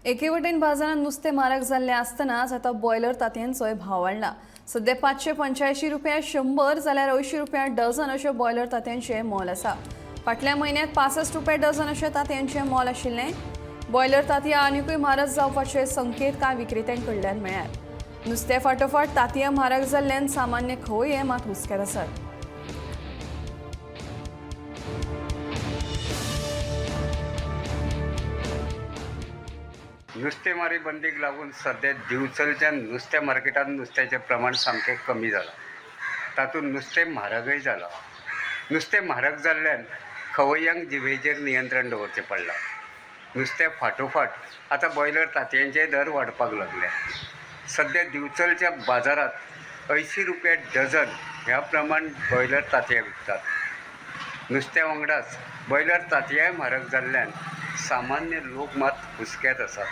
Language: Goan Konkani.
एके वटेन बाजारांत नुस्तें म्हारग जाल्लें आसतनाच आतां बॉयलर तांतयांचोय भाव वाडला. सध्या 585 रुपया 100 जाल्यार 80 रुपया डझन अशें बॉयलर तांतयांचें मोल आसा. फाटल्या म्हयन्यांत 65 रुपया डझन अशें तांतयांचें मोल आशिल्लें. बॉयलर तांतयां आनिकूय म्हारग जावपाचे संकेत कांय विक्रेत्यां कडल्यान मेळ्ळ्यात. नुस्त्या फाटोफाट तांतयां म्हारग जाल्ल्यान सामान्य खवय्ये मात हुस्क्यार आसात. नुस्तेमारी बंदीक लागून सद्या दिवचलच्या नुस्त्या मार्केटांत नुस्त्याचें प्रमाण सामकें कमी जालां. तातूंत नुस्तें म्हारगय जालां. नुस्तें म्हारग जाल्ल्यान खवय्यांक जिबेचेर नियंत्रण दवरचें पडलां. नुस्त्या फाटोफाट आतां बॉयलर तांतयांचेय दर वाडपाक लागले. सद्या दिवचलच्या बाजारांत 80 रुपया डझन ह्या प्रमाण बॉयलर तांतयां विकतात. नुस्त्या वांगडाच बॉयलर तांतयांय म्हारग जाल्ल्यान सामान्य लोक मात हुस्क्यांत आसात.